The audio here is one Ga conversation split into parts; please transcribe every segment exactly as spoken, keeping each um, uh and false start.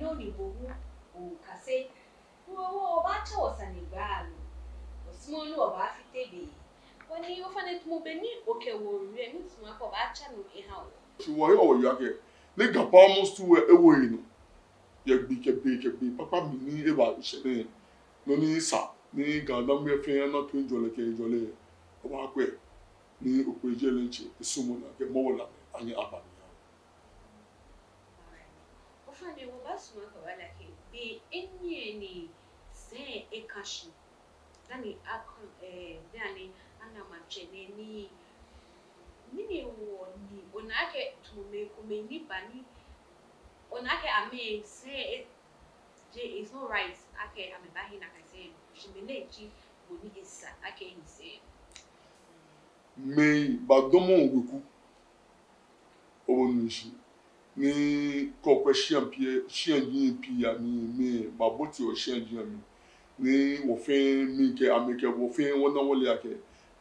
Nɔ ni bo hu okase. Wɔ, wɔ, wɔbaatsɛ wɔsanegbaa lɛ. Wɔsumɔɔ ni wɔbaafite be. Wɔ ni ofainɛ, tamɔ bɔ ni okɛɛ wɔ lɛ, miisumɔ akɛ obaatsɛ nɔ eha wɔ. Shi wɔyɔɔ wɔyeɔ akɛ, ni Ga Paramour Stool lɛ ewo eyi nɔ yɛ gbi kɛ be kɛ gbi kpakpa mli ni eba eshɛ nɛɛ, nɔ ni sa ni Ga-Dangme fɛɛ ana toiŋjɔlɛ kɛ hejɔlɛ, wɔbaakwɛ ni Ofe Jeje lɛ ŋtsɛ esumɔ ni akɛ Hɔmɔwɔ Lamɛi anyɛ aba mli aha wɔ. Alright. Ofainɛ, wɔbaasumɔ akɛ wɔle akɛ be enyiɛ ni sɛi eka shi. Dani akɔ, eh, dani ana maŋtsɛ nɛɛ ni, mɛni hewɔ ni ona akɛ tamɔ mɛi komɛi ni ba ni ona akɛ amɛsɛi e-, je, it's not right akɛ amɛbahi nakai sɛi, shi mɛni ji bɔ ni esa akɛ ehi sɛi. Mɛi badɔmɔ weku. Onu shishi. Ni kɛ okwɛ shia pii, shiaji pii amli, mɛi baboteɔ shiaji amli. Ni wɔ fɛɛ, mi kɛ amɛ kɛ wɔ fɛɛ wɔna wɔle akɛ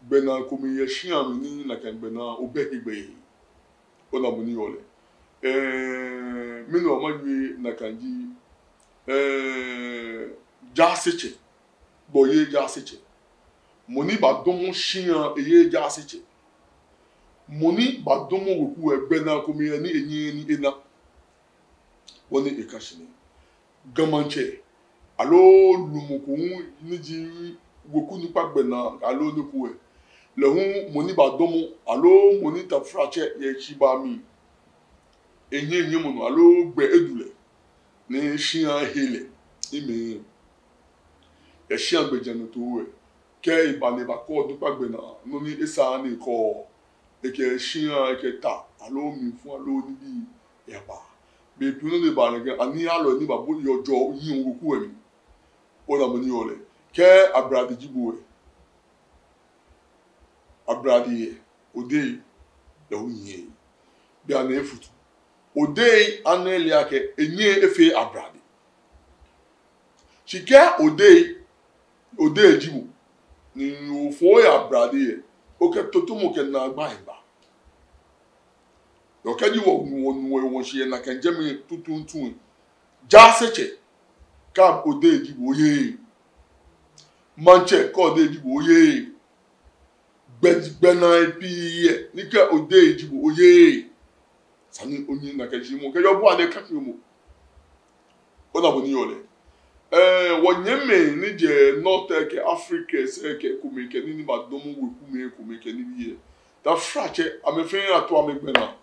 gbɛnaa komɛi yɛ shia mli ni nakai gbɛnaa obɛ hegbɛ. Ona bɔ ni eyɔɔ lɛ. Eh, mɛni hewɔ mawie nakai ji, eh, jaasetsɛ. Bo oyeee jaasetsɛ. Mɔ ni badɔmɔ shia eyeee jaasetsɛ. Mɔ ni badɔmɔ weku lɛ, gbɛnaa komɛi yɛ ni enyɛɛɛ ni ena. Bɔ ni eka shi nɛ. Ga Maŋtsɛ, aloo lumɔ ko hu ni ji weku nukpa gbɛnaa, aloo nɔ ko lɛ, lɛ hu mɔ ni badɔmɔ, aloo mɔ ni taflatsɛ yɛ shibaa mli, enyɛ enyɛmɔ nɔ, aloo gbɛ edu lɛ, ni shia ehe lɛ, emɛ. Yɛ shia gbɛjianɔtoo lɛ, kɛ eba ni ebakɔ nukpa gbɛnaa, nɔ ni esaaa ni ekɔ, ekɛ shia, ekɛ ta, aloo mlifu, aloo nibii yabaa. Bei pii nɔ ni ebaa nɛkɛ, aniiaŋ alɔi ni baboteɔ jɔɔ hiɛ weku lɛ mli. Ona bɔ ni eyɔɔ lɛ. Kɛ ablade ji bo lɛ, ablade lɛ, odɛŋ, lɛ hu enyɛɛɛ. Bianɛ efutu. Odɛŋ, ana ele akɛ enyɛɛɛ efee ablade. Shi kɛ odɛŋ, odɛŋ ji bo, ni ofɔ oya ablade lɛ, okɛ totomɔ kɛ naagba eba. Nɔ kɛji wɔ, wɔ, wɔ, wɔshi yɛ nakai jɛmɛ tuuntu lɛ, jaasetsɛ, kɛ odɛŋ ji bo oyeee. Maŋtsɛ, kɛ odɛŋ ji bo oyeee. Gbɛ, gbɛnaa pii yɛ, ni kɛ odɛŋ ji bo oyeee. Esa ni onyɛ nakai shiimɔ kɛjɛ obuaŋ ni eka shi momo. Ona bɔ ni eyɔɔ lɛ. Eh, wɔnyɛmimɛi ni jɛ North kɛ Africa sɛɛ kɛ ekomɛi kɛ nii ni badɔmɔ wekumɛi ekomɛi kɛ nibii lɛ, taflatsɛ, amɛ fɛɛ ato amɛgbɛnaa.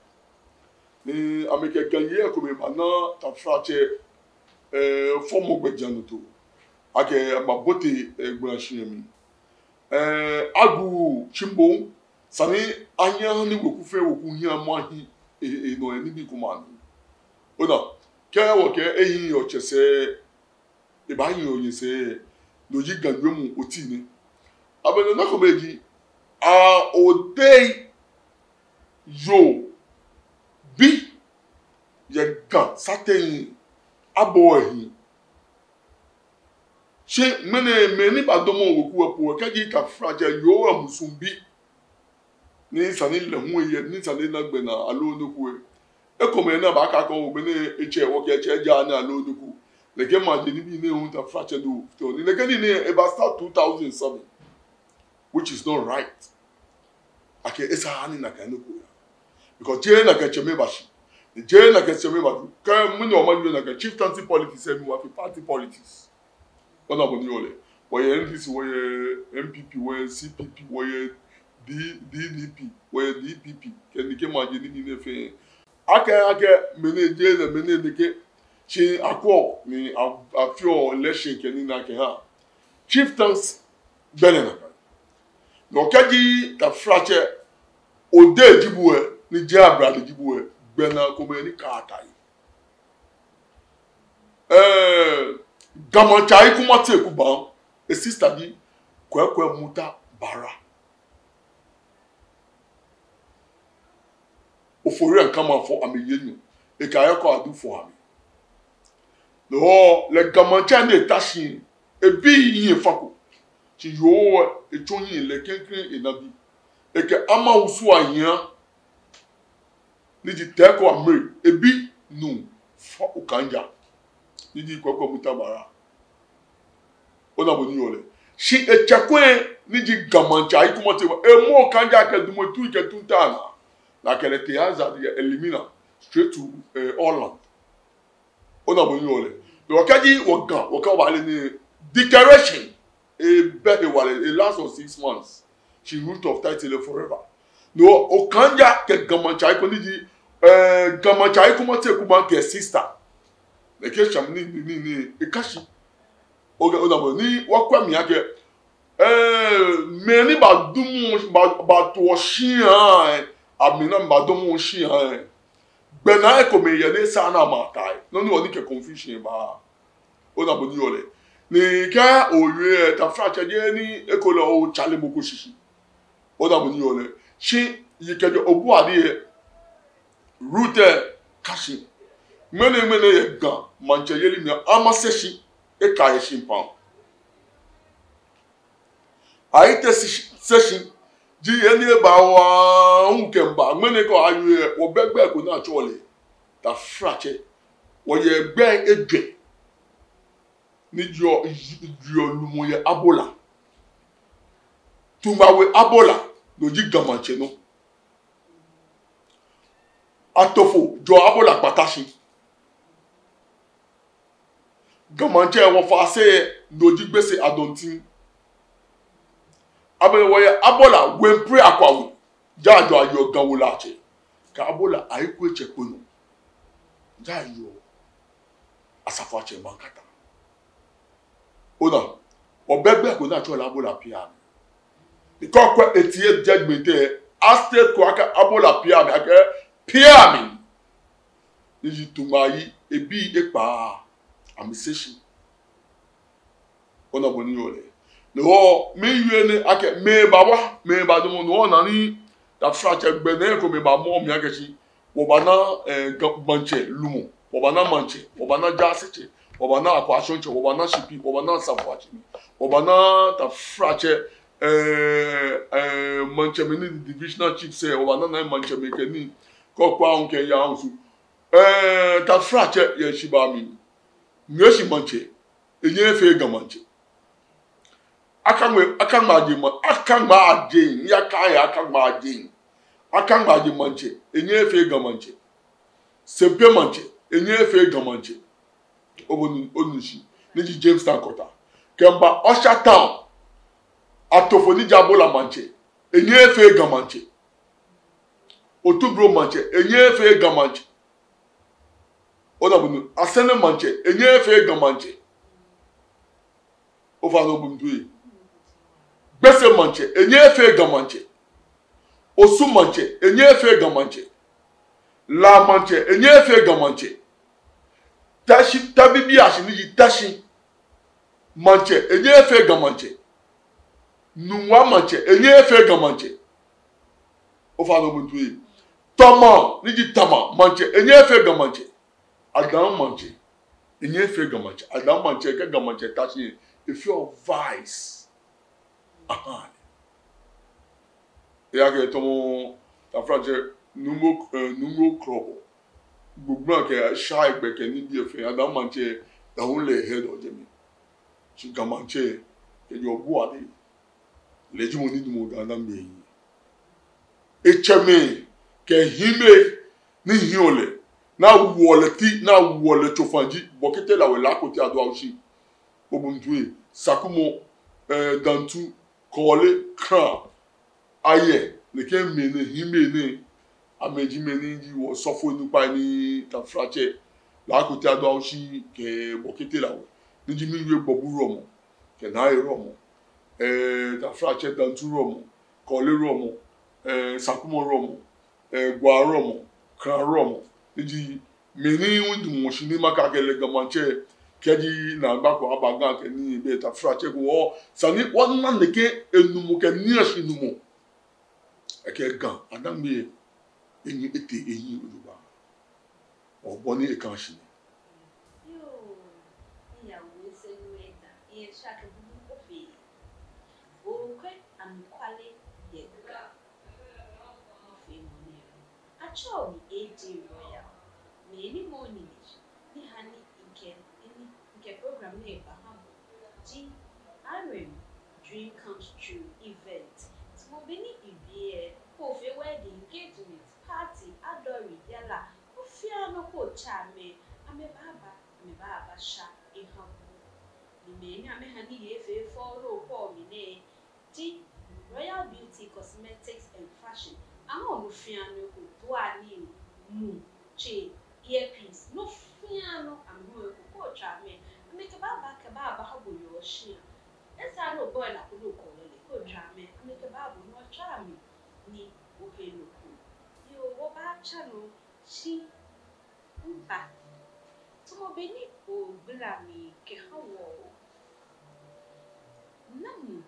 Ni amɛkɛ Ga yei komɛi bana taflatsɛ, eh, fɔmɔ gbɛjianɔtoo. Akɛ ababote, eh, gbɛnaa shia mli. Eh, agu tsimbo, esa ni anyɛ ni weku fɛɛ weku hiɛ amɔ ahi, e, e, nɔ, e, nibii komɛi anɔ. Ona, kɛ wɔkɛɛ ehiii otsɛ sɛɛ, ebaahi onyɛ sɛɛ, no ji Ga wiemɔ oti nɛ. Abɛ nɔ nɔ ko bɛ ji, a, odɛŋ, yoo, bi, yɛ Ga sateŋ, abɔ ehiɛ. Shi mɛi nɛɛ, mɛi ni badɔmɔ weku lɛ po lɛ, kɛji taflatsɛ yoo lɛ musuŋ bi, ni esa ni lɛ hu eyɛ, ni esa ni ena gbɛnaa aloo nɔ ko lɛ, ekomɛi ni abaakɛɛ akɛ oo, mɛni etsɛ, wɔkɛɛ etsɛ ja ni aloo nɔ ko. Nɛkɛ maji nibii nɛɛ hu taflatsɛ do fiteɔ. Ni nɛkɛ nii nɛɛ eba start two thousand seven, which is not right. Akɛ esaaa ni nakai nɔ ko ya. Because jeee nakai tsɛmɛi bashi. Jeee nakai tsɛmɛi badu. Kɛ mɛni hewɔ mawie nakai, chieftaincy politics lɛ, mli wɔfee party politics. Ona bɔ ni eyɔɔ lɛ. Wɔyɛ N D C, wɔyɛ N P P, wɔyɛ C P P, wɔyɛ D-, D D P, wɔyɛ D P P. Kɛ nɛkɛ maji nibii nɛɛ fɛɛ. Akɛ, akɛ, mɛni jeee lɛ, mɛni nɛkɛ. Shi akwɛɔ ni a-, afeɔ election kɛ nii ni akɛhaa. Chieftains bɛ lɛ nakai. Nɔ kɛji taflatsɛ, odɛŋ ji bo lɛ, ni jeee ablade ji bo lɛ, gbɛnaa komɛi ni kaa ta yi. Eh, Ga Maŋtsɛ Ayi Kuma Teku Baŋ, e sister ji Kwɛkwɛ Muta Bara. Ofori Ankama fɔ amɛyi enyɔ, ekɛ Ayɔkɔ Adu fɔ amɛ. No hewɔ lɛ Ga Maŋtsɛ ni eta shi, ebi yiŋ efa ko. Shi yoo lɛ, etsɔ yiŋ lɛ klɛŋklɛŋ ena bi. Ekɛ Ama Osu Ahiã, ni ji Tɛɛko Amrey, ebi nuu Fa Okaija. Ni ji Kwekwe Muta Mara. Ona bɔ ni eyɔɔ lɛ. Shi etsɛkwɛ ni ji Ga Maŋtsɛ Ayi Kuma Tee, emɔ Okaija kɛ Duma Tui kɛ Tunta naa. Ni akɛ lɛ tee Azande yɛ Elmina, straight to, eh, Holland. Ona bɔ ni eyɔɔ lɛ. Bɛ wɔkɛji wɔ Ga, wɔkɛ wɔbaale ni decoration, ebɛ hewalɛ, e last for six months. Shi root of title lɛ forever. No, Okaija kɛ Ga Maŋtsɛ Ayi Kuma ni ji, eh, Ga Maŋtsɛ Ayi Kuma Tee Kuma kɛ sister. Lɛ kɛ sham ni, ni, ni, ni, eka shi. Oge, ona bɔ ni, wɔkwɛ mli akɛ, eh, mɛi ni badumɔ, ba, batoɔ shia, eh, amɛnaa badumɔ shia, eh. Gbɛnaa ekomɛi yɛ ni esaaa ni amɛtaa, eh. Nɔ ni hewɔ ni kɛ confusion baa. Ona bɔ ni eyɔɔ lɛ. Ni kɛ owie, eh, taflatsɛ jeee ni ekolɛ otsale mɔ ko shishi. Ona bɔ ni eyɔɔ lɛ. Shi, yi kɛjɛ obu adi yɛ, root lɛ ka shi. Ŋmɛnɛ, ŋmɛnɛ yɛ Ga Maŋtsɛyeli mli, amɛsɛɛ shi, eka yɛ shi pam. Ayi Tee sɛɛ shi, ji he ni eba waa, hu kɛmiiba. Ŋmɛnɛ kɛ awie, wɔbɛ gbɛi ko ni atsɛɔ lɛ, taflatsɛ. Wɔyɛ gbɛi ejwɛ. Ni jɛɔ, jɛɔ lumɔ yɛ Abola. Tungba We Abola, no ji Ga Maŋtsɛ nɔ. Atofo jɛɔ Abola kpata shi. Ga Maŋtsɛ wɔfasɛi, no ji Gbese Adɔntin. Abɛ wɔyɛ Abola Wemprey Akwa We. Jɛi ajɛɔ, ajɛɔ Ga Wulatsɛ. Kɛ Abola Ayi Kwei Tsɛ kpo nɔ. Jɛi ajɛɔ Asafoatsɛ Mankata. Ona, wɔbɛ gbɛi ko ni atsɛɔ lɛ Abola Piami. Ni kɛ okwɛ eighty-eight judgment lɛ, a-state ko akɛ Abola Piami, akɛ Piami. Ni ji Tungba Ayi, ebii ekpaa, amɛsɛɛ shi. Ona bɔ ni eyɔɔ lɛ. No hewɔ, miwie nɛ akɛ, mɛi bawa, mɛi badamɔ, no hewɔ ni, taflatsɛ, gbɛ nɛɛ ekomɛi bamɔ mli akɛ shi, wɔbaana, eh, Ga Maŋtsɛ lumɔ, wɔbaana maŋtsɛ, wɔbaana jaasetsɛ, wɔbaana akwashɔŋtsɛ, wɔbaana shipi, wɔbaana asafoatsɛ, wɔbaana, taflatsɛ, eh, eh, maŋtsɛmɛi ni divisional chiefs lɛ, wɔbaana nai maŋtsɛmɛi kɛ nii, kɛ okpa hu kɛ ya hu su. Eh, taflatsɛ, yɛ shi baa mli. Ngleshie Maŋtsɛ, enyɛɛɛ efee Ga Maŋtsɛ. Akaŋma, Akaŋma Adjei ma, Akaŋma Adjei, ni aka yɛ Akaŋma Adjei. Akaŋma Adjei Maŋtsɛ, enyɛɛɛ efee Ga Maŋtsɛ. Sempe Maŋtsɛ, enyɛɛɛ efee Ga Maŋtsɛ. Onu, onu shishi, ni ji Jamestown Kɔta. Kɛmiiba Ussher Town, Atofo ni ji Abola Maŋtsɛ, enyɛɛɛ efee Ga Maŋtsɛ. Otublohum Maŋtsɛ, enyɛɛɛ efee Ga Maŋtsɛ. Ona bɔ ni, Asɛrɛ Maŋtsɛ, enyɛɛɛ efee Ga Maŋtsɛ. Ofainɛ obum toi. Gbese Maŋtsɛ, enyɛɛɛ efee Ga Maŋtsɛ. Osu Maŋtsɛ, enyɛɛɛ efee Ga Maŋtsɛ. La Maŋtsɛ, enyɛɛɛ efee Ga Maŋtsɛ. Teshie, Tabibi Ashi ni ji Teshie Maŋtsɛ, enyɛɛɛ efee Ga Maŋtsɛ. Nungua Maŋtsɛ, enyɛɛɛ efee Ga Maŋtsɛ. Ofainɛ obum toi. Toma ni ji Tama Maŋtsɛ, enyɛɛɛ efee Ga Maŋtsɛ. Adam Maŋtsɛ, enyɛɛɛ efee Ga Maŋtsɛ. Adam Maŋtsɛ, kɛ Ga Maŋtsɛ ta shi, efeɔ vice. Aha. Eya kɛ tɔmɔ, taflatsɛ, Numo, eh, Numo Krɔbɔ. Gbugbla kɛ Shai gbɛ kɛ nibii fɛɛ, Adam Maŋtsɛ, ehu lɛ head of jɛmɛ. Shi Ga Maŋtsɛ, kɛjɛ obu adi. Lɛ ji mɔ ni damɔ Ga Dangme. Etsɛmɛi kɛ hiimɛi ni hiɔ lɛ, ni awoɔ lɛ ti, ni awoɔ lɛ tsofa ji Bɔkete Lawɛ, Laa Kotey Ado Awushi, Obuntuei, Sakumɔ, eh, Dantu, Kɔɔle, Kra, Ayɛ, nɛkɛ mɛi nɛɛ, hiimɛi nɛɛ, amɛji mɛi ni ji wɔ osɔfoi onukpai ni taflatsɛ, Laa Kotey Ado Awushi kɛ Bɔkete Lawɛ, ni ji miwie Gbɔbu Wulɔmɔ, kɛ Nai Wulɔmɔ, eh, taflatsɛ Dantu Wulɔmɔ, Kɔɔle Wulɔmɔ, eh, Sakumɔ Wulɔmɔ, eh, Gua Wulɔmɔ, Kra Wulɔmɔ, ni ji mɛi ni midamɔ shi ni makɛɛ akɛ lɛ Ga Maŋtsɛ, kɛji naagba ko aba Ga kɛ nii, be taflatsɛ ko wɔ, esa ni wɔna nɛkɛ enumɔ kɛ niiashinumɔ. Ekɛɛ Ga, Adangme, enyɛ etee eyi ojogbaŋŋ. Obɔ ni ekã shi nɛ. Yoo, ni yawo esɛɛ nu eta, eye shake bubu ofee. Okwɛ anɔkwale yɛ Ga. Ofee mɔ nɛɛ. Atsɛɔ mi A J Royal. Mɛni mɔ ni ji, ni hani mikɛ, ni nɛɛ baha bo ji R M Dream Comes True event. Tamɔ bɔ ni ebi lɛ, kɛ ofee wedding, engagement, party, adɔri, yara, ofainɛ kɛ otsɛ amɛ, amɛbaaba, amɛbaabasha eha bo. Ni mɛi ni amɛha ni yei fɛɛ fɔ loo kɔ mi nɛɛ ji Royal Beauty Cosmetics and Fashion. Amɛ nɔ fɛɛ nɔ eko, toilet, mu, tsɛ, earpiece, nɔ fɛɛ nɔ amɛha eko. Kɛ otsɛ amɛ, amɛkɛbaaba kɛbaaba ha bo yɛ oshia. Esa ni obɔi la ko nɔ ko lɛ, kɛ otsɛ amɛ, amɛkɛbaaba nɔ otsɛ amɛ ni ohe nɔ ko. Yoo, wɔbaatsa nɔ shi mba. Tamɔ bɔ ni ogbala mli kɛha wɔ, namɔ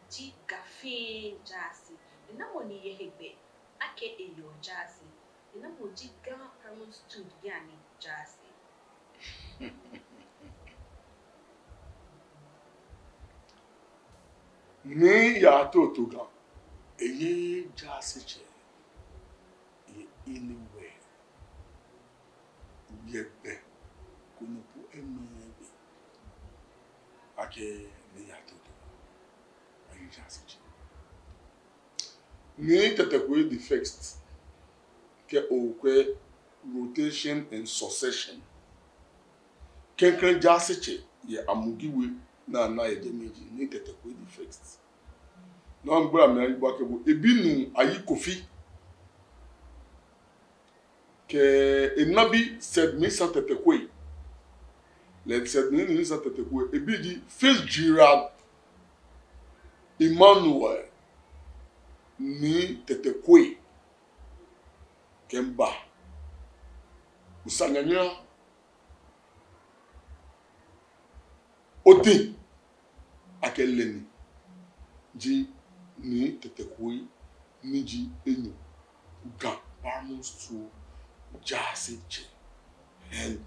ji Ga fɛɛ jaase, namɔ ni yɔɔ hegbɛ akɛ eyɔɔ jaase, namɔ ji Ga Paramount Stool yaa ni jaase. Nii Yaate Otoga, eyeee jaasetsɛ yɛ anywhere. Yɛ gbɛ ko nɔ po, enɔ gbɛ akɛ Nii Yaate Otoga aye jaasetsɛ. Nii Tetteh Kwei the first, kɛ okwɛ rotation and succession, klɛŋklɛŋ jaasetsɛ yɛ Amugi We ni ana yɛ jɛmɛ ji Nii Tetteh Kwei the first. Ni migbala mli mibi bo akɛ bo, ebinuu Ayi Kofi, kɛ enabi Sir Nii Mensah Tetteh Kwei. Lɛ Sir Nii Mensah Tetteh Kwei, ebi ji Fitzgerald Emmanuel Nii Tetteh Kwei. Kɛmiiba Osa Nyanyara, oti akɛ lɛ ni ji Nii Tetteh Kwei ni ji enyɔ, Ga Paramount Stool jaasetsɛ and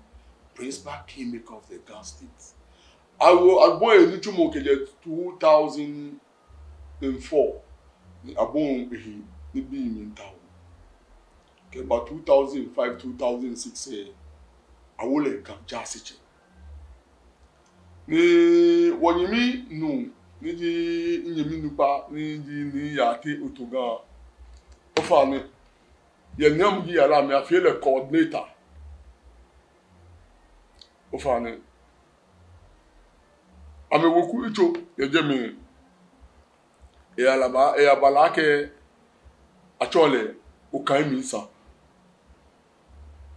principal kingmaker of the Ga State. Awo, abɔ enitsumɔ kɛjɛ two thousand and four, ni abɔ ehe nibii amli tao. Kɛba two thousand five, two thousand six lɛ, awo lɛ Ga jaasetsɛ. Ni wɔnyɛmi nuu, ni ji minyɛmi nukpa, ni ji Nii Yaate Otoga, ofainɛ, yɛ Nii Amugi yara mli, afee lɛ coordinator. Ofainɛ, amɛweku yitso yɛ jɛmɛ. Eyalaba, eyaba lɛ akɛ atsɛɔ lɛ Okai Mensah.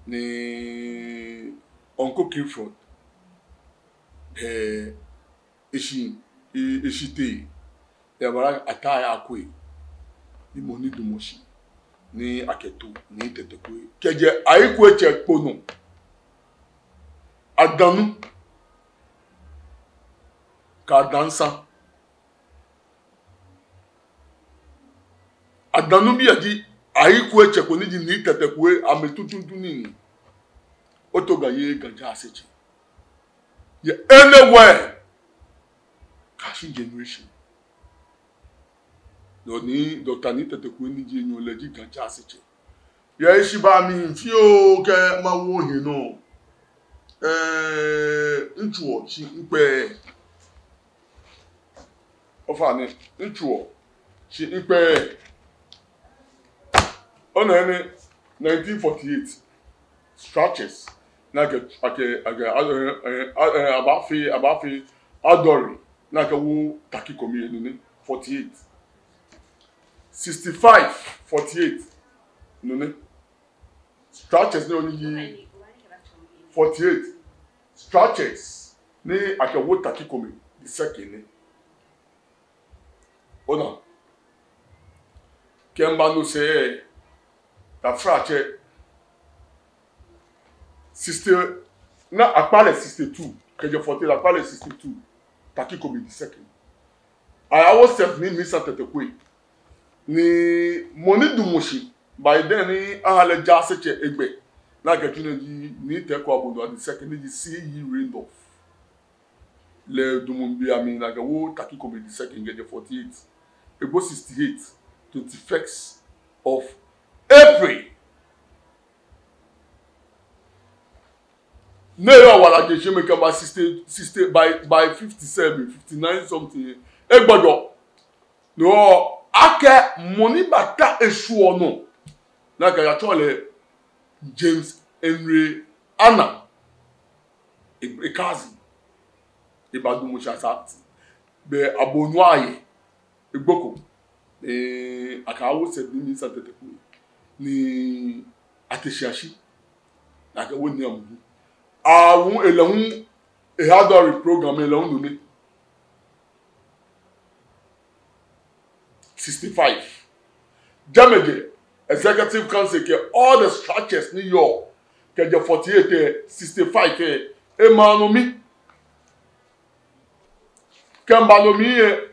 Ni Uncle Clifford, eh, eshi, e-, eshi tee. Eyaba lɛ Ataa Akwei, ni mɔ ni damɔ shi ni akɛto Nii Tetteh Kwei kɛjɛ Ayi Kwei tsɛ kpo nɔ. Adanu kɛ Adansa. Adanu bii aji Ayi Kwei tsɛ kpo ni ji Nii Tetteh Kwei amɛ tuuntu ni. Otoga yeee Ga jaasetsɛ yɛ anywhere. Kaashi generation. Dɔni, Doctor Nii Tetteh Kwei ni ji enyɔ lɛ ji Ga jaasetsɛ. Yɛ heshibaa mli fioo kɛ mawo hiɛ nɔ, eh, mitsuɔ shi mikpɛɛɛ. Ofainɛ, mitsuɔ shi mikpɛɛɛ. Ona nɛɛ, nineteen forty-eight, structures ni akɛ, akɛ, akɛ, eh, eh, eh, abaafee, abaafee adɔri ni akɛwo Takikomi yɛ, no nɛ, forty-eight. Sixty-five, forty-eight, no nɛ. Structures ni oni yi, forty-eight. Structures ni akɛwo Takikomi the second nɛ. Ona. Kɛmiiba no sɛɛ, tafratsɛ, sixty, ni akpa lɛ sixty-two, kɛjɛ forty-eight, akpa lɛ sixty-two, Takikomi the second. Ayawo Sir Nii Mensah Tetteh Kwei. Ni mɔ ni damɔ shi, by then ni aha lɛ jaasetsɛ hegbɛ, ni akɛtsu nɛɛ ji Nii Tɛko Abodua the second, ni ji C E Randolph. Lɛ damɔ bei amli ni akɛwo Takikomi the second kɛjɛ forty-eight. Egbo sixty-eight, twenty-first of April. Ni eyɔɔ wala jeŋ shi mɛi kɛba sixty, sixty, by, by fifty-seven, fifty-nine something. Egbɔjɔ. No, akɛ mɔ ni bata eshwuɔ nɔ. Ni akɛyatsɛɔ lɛ James Henry Annan. E, e cousin. Eba Dumɔshi as acting. Be abonu aye. Egboko. Ni akɛwo sɛbi ni sa tɛtɛ ko. Ni ate shi ashi. Ni akɛwo Nii Amugi. Awo lɛ hu, e Hadori program lɛ hu nɔ ni. Sixty-five. Jɛmɛ jɛ Executive Council kɛ all the structures ni yɔɔ kɛjɛ forty-eight lɛ, sixty-five lɛ, ema nɔ mi. Kɛmiiba nɔ mi lɛ,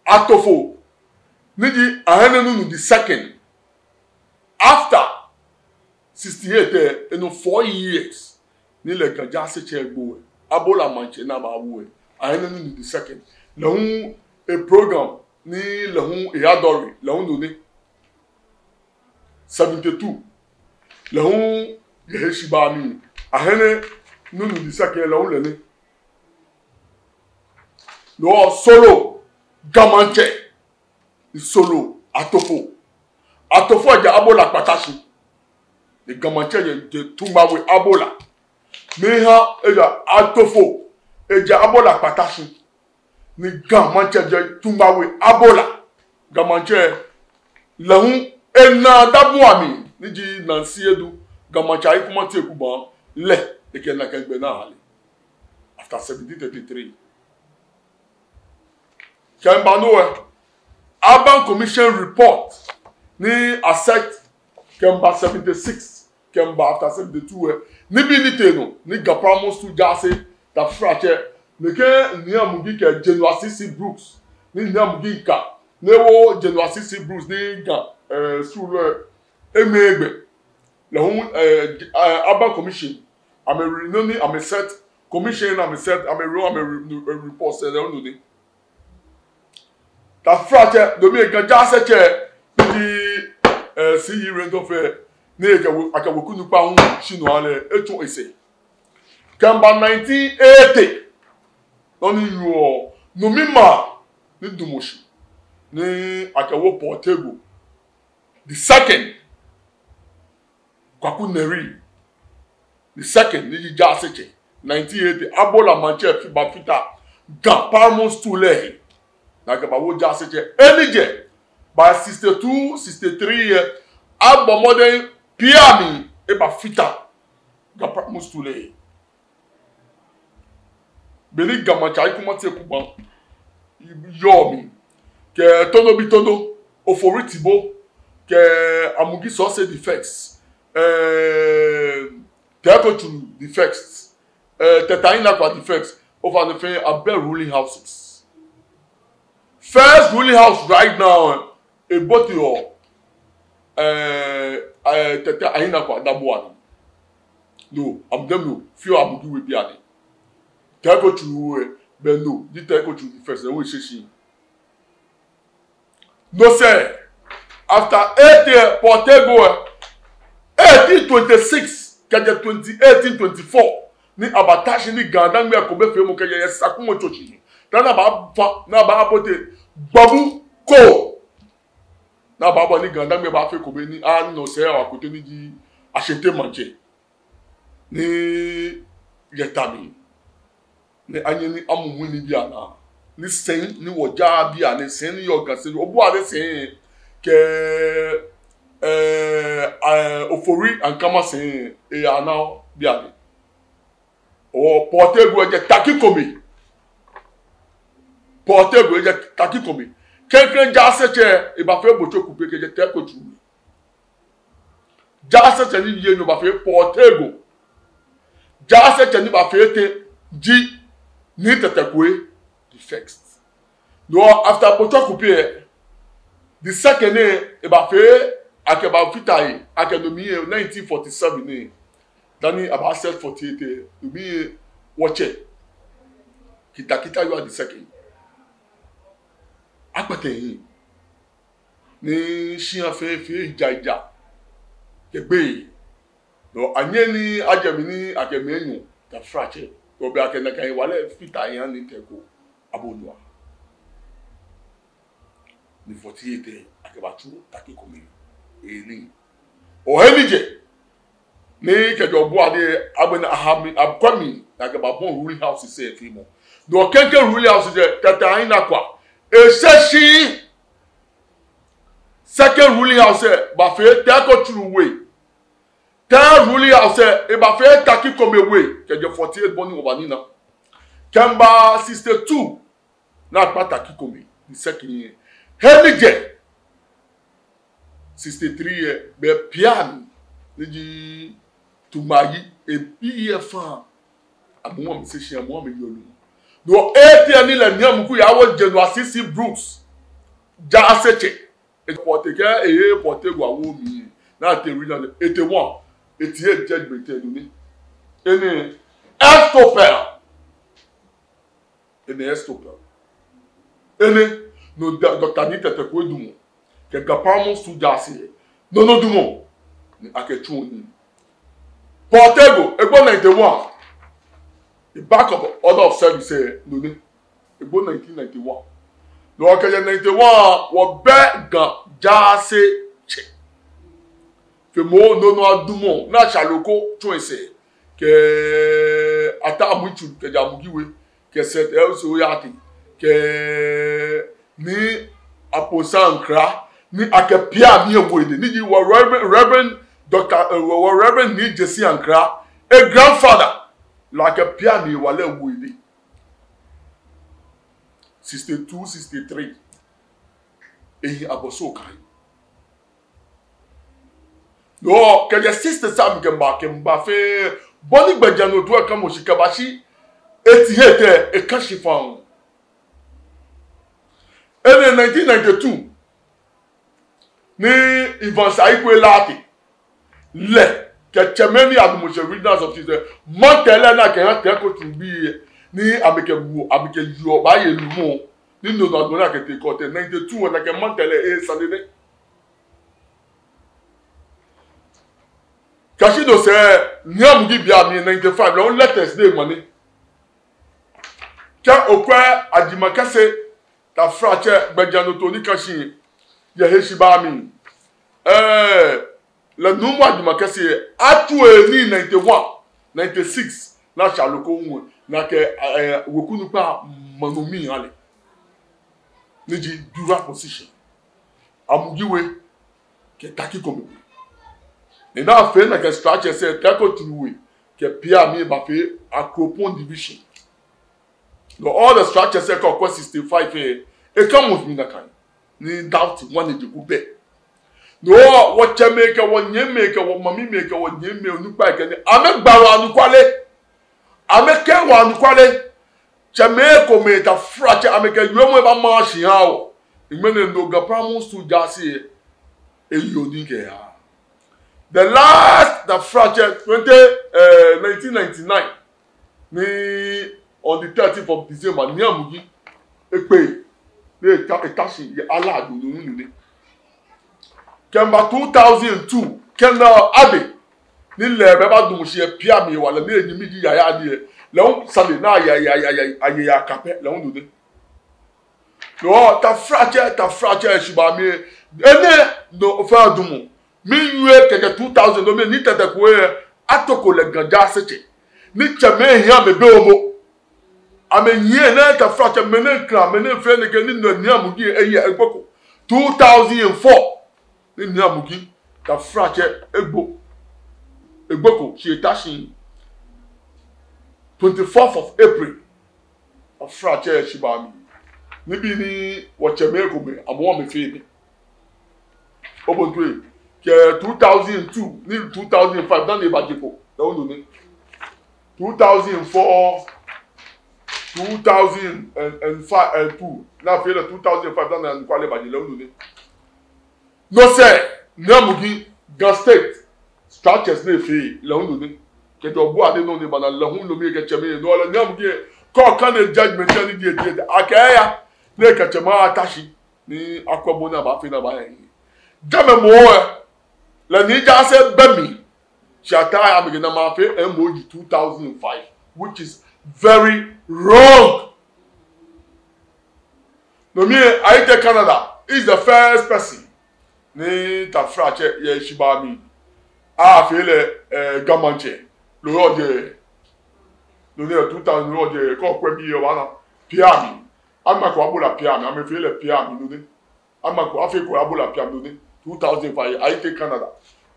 Atofo, ni ji Ahene Nunoo the second. After sixty-eight lɛ, enɔ four years. Ni lɛ Ga Jaasetsɛ gbo lɛ. Abola maŋtsɛ ni abawo lɛ. Ahene Nunoo the second. Lɛ hu e program ni lɛ hu e Hadori, lɛ hu nɔ ni. Seventy-two. Lɛ hu yɛ heshibaa mli. Ahene Nunoo the second lɛ hu lɛ ni. No Solo, Ga maŋtsɛ. Solo, Atofo. Atofo jɛ Abola kpata shi. Ni Ga maŋtsɛ jɛ, jɛ Tungbawe Abola. Miiha, eja Atofo. Ejɛ Abola kpata shi. Ni Ga maŋtsɛ jɛ Tungbawe Abola. Ga maŋtsɛ lɛ hu ena dabua mli. Ni ji Nancy Edu. Ga maŋtsɛ Ayi Kuma Teku Baŋ lɛ. Ekɛ nakai gbɛ naa hale. After seventeen thirty-three. Kɛmiiba no lɛ, Urban Commission report ni a set kɛmiiba seventy-six, kɛmiiba after seventy-two lɛ, nibii ni tee nɔ, ni Ga Primary School jaase, tafratsɛ, nɛkɛ Nii Amugi kɛ General C C Brooks, ni Nii Amugi ka, ni ewo General C C Brooks ni Ga, eh, school lɛ, eŋmɛ egbɛ. Lɛ hu, eh, eh, Urban Commission, amɛ re-, nɔ ni amɛ set, commission ni amɛ set, amɛ re-, amɛ re-, eh, report sɛɛ lɛ hu nɔ ni. Tafratsɛ, no mli lɛ Ga Jaasetsɛ, ni ji, eh, C E Randolph lɛ, ni ekɛ we-, akɛ weku nukpa hu shi nɔ ale, etsɔ esɛɛ. Kɛmiiba nineteen eighty, nɔ ni yɔɔ, no mli ma, ni Dumɔshi, ni akɛwo Paul Tagoe the second. Kwaku Neri the second, ni ji Jaasetsɛ, nineteen eighty, Abola maŋtsɛ fi-, bafata Ga Primary School lɛ he. Ni akɛbawo Jaasetsɛ, enɛ jɛ, by sixty-two, sixty-three lɛ, abɔ mɔdɛŋ pii amli, ebafata Ga Primary School lɛ he. Be ni Ga maŋtsɛ Ayi Kuma Teku Baŋ yɔɔ mli, kɛ Tono Bi Tono, Ofori Tibo, kɛ Amugi Sɔse the first, eh, Teiko Tsuru the first, eh, Tetteh Ahinakwa the first, ofainɛ fɛɛ abɛ ruling houses. First ruling house right now, eh, ebote yɔɔ, eh, eh, Tetteh Ahinakwa dabua mli. No, amɛ diɛŋtsɛ no, fioo Amugi We bianɛ. Teiko Tsuru We, bɛ no, ji Teiko Tsuru the first, eh, we shishi. No sɛɛ, after eighty, eh, Paul Tagoe, eh, eighteen twenty-six, kɛjɛ twenty, eighteen twenty-four, ni abata shi ni GaDangme ekomefeemɔ kɛjɛ yɛ Sakumɔ tsɔ shi. Daa ni abaafa, ni abaabote Gbabu ko. Ni abaabɔ ni GaDangme baafee ekome ni, ah, ni no sɛɛ Akote ni ji Ashante maŋtsɛ. Ni yɛ ta mli. Ni anyɛ ni amu mɔ ni bianɛ. Ni sɛi ni wɔjaa bianɛ, sɛi ni yɔɔ Ga sɛi, obuaa lɛ sɛi kɛ, eh, eh, Ofori Ankama sɛi, eyaa nɔ bianɛ. Oo, Paul Tagoe jɛ Takikome. Paul Tagoe jɛ Takikome. Klɛŋklɛŋ Jaasetsɛ, ebafee Botso Kupe kɛjɛ Teiko Tsuru We. Jaasetsɛ ni ji enyɔ bafee Paul Tagoe. Jaasetsɛ ni bafee etɛ ji Nii Tetteh Kwei the first. No after Botso Kupe, the second lɛ, ebafee, akɛbafata he, akɛ no mli lɛ, nineteen forty-seven lɛ. Daa ni abaa set forty-eight lɛ, no mli lɛ wɔtsɛ Kita Kita Yɔɔ the second. Akpɛtɛ ehiɛ. Ni shia fɛɛ fɛɛ ja ja kɛgbe. No anyɛ ni ajɛ mli ni akɛ mɛi enyɔ Tafratsɛ, obi akɛ nakai hewalɛ fata he ni tɛ ko abɔ nɔ. Ni forty-eight lɛ, akɛbatsu Takikome he nii. Ohe ni jɛ, ni kɛjɛ Ɔbɔade agbɛnɛ aha mli, akwɛ mli, ni akɛbabɔ ruling house lɛ feemɔ. No klɛŋklɛŋ ruling house lɛ, Tɛtɛ Aina Kwa, eshi shi. Second ruling house lɛ bafee Tɛko Tsuru We. Third ruling house lɛ, ebafee Takikome We, kɛjɛ forty-eight bɔ ni wɔbanina. Kɛmiiba sixty-two, ni akpa Takikome, ni second lɛ. He ni jɛ sixty-three lɛ, be pii ni ji Tumayi, ebii lɛ fɛɛ, amɛ hu amɛshi shi, amɛ hu amɛyɔɔ nɔ. No eighty lɛ ni lɛ Nii Amuku yawo General C C Brooks, Jaasetsɛ. Pɔtɛɛ kɛ, ee, Pɔtɛɛ gwa wo mi. Ni atee ruling house lɛ, etee one, etee judgment lɛ nɔ ni. Enɛ, Estoppel. Enɛ Estoppel. Enɛ, no Doctor Nii Tetteh Kwei dumɔ. Kɛ Ga Paramount Stool Jaase lɛ. No nɔ dumɔ. Ni akɛtsu nii. Pɔtɛɛ gbo, egbo ninety-one. The back of order of service lɛ, no ni. Egbo nineteen ninety-one. No hewɔ kɛjɛ ninety-one, wɔbɛ Ga Jaasetsɛ. Feemɔ nɔ nɔ adumɔ, ni Ashale ko tsu esɛɛ. Kɛ Ataa Amuitsuru, kɛjɛ Amugi We. Kɛ Sir Elsie Oyate. Kɛ Nii Aponsa Ankrah. Ni akɛ pia mli ewo edɛŋ. Ni ji wɔ Reverend, Reverend Doctor, eh, wɔ, wɔ Reverend Nii Gyesi Ankrah. E grandfather. Lɛ akɛ pia mli hewalɛ wo edɛŋ. Sixty-two, sixty-three. Ehi abɔ so kã. No hewɔ, kɛjɛ sixty-seven kɛmiiba, kɛmiiba fɛɛ, bɔ ni gbɛjianɔtoo lɛ kamɔ shi kɛbashi eighty-eight lɛ, eka shi faŋŋ. Enɛ nineteen ninety-two. Ni Evans Ayikwei Lartey, lɛ kɛ tsɛmɛi ni adamɔ shi regional office, maŋtsɛ lɛ ni akɛha Tɛko Tsuru bii lɛ, ni amɛkɛ wo, amɛkɛ yeɔ, baaye lumɔ, ni no nɔ adamɔ ni akɛtee court lɛ, ninety-two lɛ, ni akɛ maŋtsɛ lɛ, ee, sane nɛ. Kɛshi no sɛɛ, Nii Amugi be mli ninety-five, lɛ hu letters ni eŋma nɛ. Kɛ okwɛ Agyemang Kɛse, tafratsɛ, gbɛjianɔtoo ni ka shi yɛ heshibaa mli. Ee, lɛ Nuumo Agyemang Kɛse, atsu lɛ ni ninety-one, ninety-six, ni Ashale ko ŋwɛ, ni akɛ, ee, weku nukpa ma nɔ mli ha lɛ. Ni ji dual position. Amugi We, kɛ Takikome We. Ni afee nakai structures lɛ, Tɛko Tsuru We, kɛ pia mli bafee Akropong division. No all the structures lɛ kɛ okwɛ sixty-five lɛ, ekamɔ mli nakai. Ni doubt ŋwanejee ko bɛ. No hewɔ wɔtsɛmɛi kɛ wɔnyɛmimɛi kɛ wɔmamimɛi kɛ wɔnyɛmimɛi onukpai kɛ nii, amɛgba wɔ anɔkwale. Amɛkɛɛ wɔ anɔkwale. Tsɛmɛi komɛi, tafratsɛ, amɛkɛ wiemɔ lɛ bama shi ha wɔ. Ŋmɛnɛ no Ga Paramount Stool Jaase lɛ, eyeɔ nii kɛyaa. The last, tafratsɛ, twenty, eh, nineteen ninety-nine, ni on the thirteenth of December, Nii Amugi ekpe, ni eta, eta shi yɛ Aladu nɔ nɔ nɛ. Kɛmiiba two thousand two, kɛ Naa Adei, ni lɛ ebadamɔ shi yɛ pia mli hewalɛ, ni enyɛmi ji Yaya Adei lɛ, lɛ hu sane ni aya, aya, aya, aya, aya, aya kapɛ, lɛ hu nɔ nɛ. No hewɔ, tafratsɛ, tafratsɛ, heshibaa mli, enɛ nɔ fɛɛ adumɔ. Miwie kɛjɛ two thousand, no mli ni Nii Tetteh Kwei lɛ, atoko lɛ Ga Jaasetsɛ. Ni tsɛmɛi hiɛ amɛbɛ momo. Amɛnyiɛ nɛɛ, tafratsɛ, mɛnɛ kra, mɛnɛ fɛɛ nɛkɛ ni nɔ Nii Amugi lɛ, egboko. Two thousand and four, ni Nii Amugi, tafratsɛ, egbo. Egboko, shi eta shi. Twenty-fourth of April. Tafratsɛ, heshibaa mli. Nibii ni wɔtsɛmɛi komɛi, amɛ hu amɛfee nɛ. Obotue, kɛ two thousand two, ni two thousand five, dani ebaje kpo, lɛ hu nɔ nɛ. Two thousand four, two thousand and five, eh, two, ni afee lɛ two thousand five, dani anɔkwale baje, lɛ hu nɔ nɛ. No sɛɛ, Nii Amugi, Ga State, structures ni efee, lɛ hu nɔ nɛ. Kɛjɛ Ɔbɔade nɔ ni eba ni lɛ hu no mli kɛ tsɛmɛi, no lɛ Nii Amugi, kɛ okane judgment ni ji, ji, akɛ eya, ni ekɛ tsɛmɛi ata shi, ni akwɛ bɔ ni abaafee ni abaya. Jɛmɛ moŋ lɛ, lɛ Nii Jaase bɛ mli, shi ata amɛkɛ Naa Maafei M O U two thousand five. which is very wrong. No mli lɛ, Ayitey Canada is the first person ni, taflatsɛ, yɛ shibaa mli, afee lɛ, eh, Ga Maŋtsɛ. No yɔɔ jɛi, no ni yɔɔ two thousand, no yɔɔ jɛi, kɛ okwɛ biɛ obaana, pia mli. Amɛkɛ abo lɛ pia mli, amɛfee lɛ pia mli, no ni. Amɛkɛ, afee ko abo lɛ pia mli, no ni. Two thousand five, Ayitey Canada.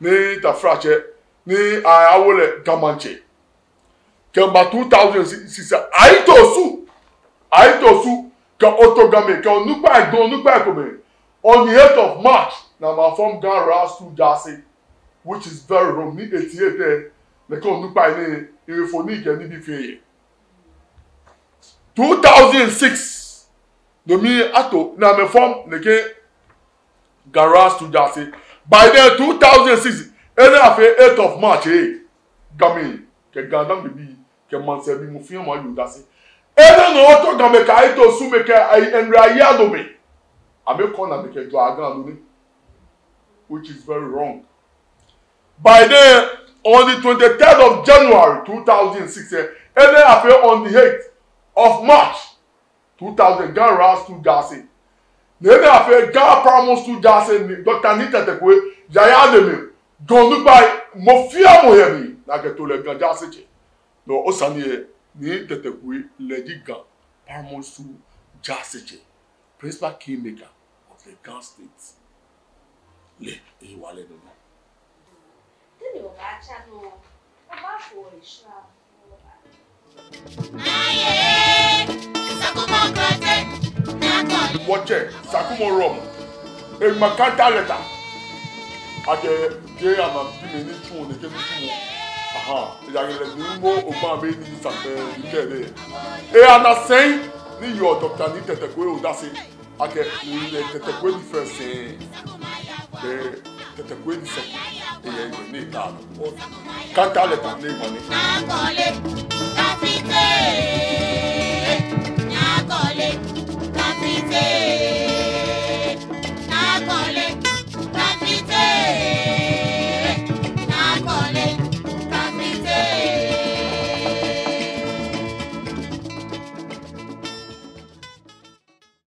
Ni, taflatsɛ, ni, a, awo lɛ Ga Maŋtsɛ. Kɛmiiba two thousand six, Ayitey Osu, Ayitey Osu kɛ Otogamɛi kɛ onukpai, Ga onukpai komɛi, on the eighth of March, ni amɛform Ga Royal Stool Jaase, which is very wrong. Ni eighty-eight lɛ, nɛkɛ onukpai nɛɛ, ewe fo ni kɛ nibii fɛɛ yɛ. Two thousand six, no mli ato ni amɛform nɛkɛ Ga Royal Stool Jaase. By then, two thousand six, enɛ afee eighth of March lɛ, Gamɛi kɛ Ga Dangme bii kɛ maŋsɛɛbii, mɔ fɛɛ mɔ aye odase. Enɛ nɔ Otogamɛi kɛ Ayitey Osumɛi kɛ, ai, Henry Ayiadomɛi, amɛkɔ ni amɛkɛjwa Ga, no ni, which is very wrong. By then, on the twenty-third of January two thousand six, eh, enɛ afee on the eighth of March two thousand, Ga Royal Stool Jaase. Ni enɛ afee Ga Paramount Stool Jaase ni Doctor Nii Tetteh Kwei, Yaya Neme, Ga onukpai, mɔ fɛɛ mɔ yɛ mli, ni akɛto lɛ Ga Jaasetsɛ. No hewɔ sane lɛ, Nii Tetteh Kwei lɛ ji Ga Paramount Stool Jaasetsɛ, principal kingmaker of the Ga State. Lɛ, ewa lɛ no nɔ. Tɛni obaatsa nɔ, obaafo eshra. Wɔtsɛ Sakumɔ Rɔm, eŋma counter letter akɛ jeee amɛbi mɛi ni tsuɔ nɛkɛ nitsumɔ. Aha, ejaakɛ lɛ ni ŋɔ ogba be ni sa, eh, ni kɛ lɛ. Eha ni sɛi ni yɔɔ Doctor Nii Tetteh Kwei odase akɛ ni lɛ Tetteh Kwei ni fɛɛ sɛi. Be Tetteh Kwei ni sɛi. Eyɛ ni ta nɔ. Counter letter ni eŋma nɛ.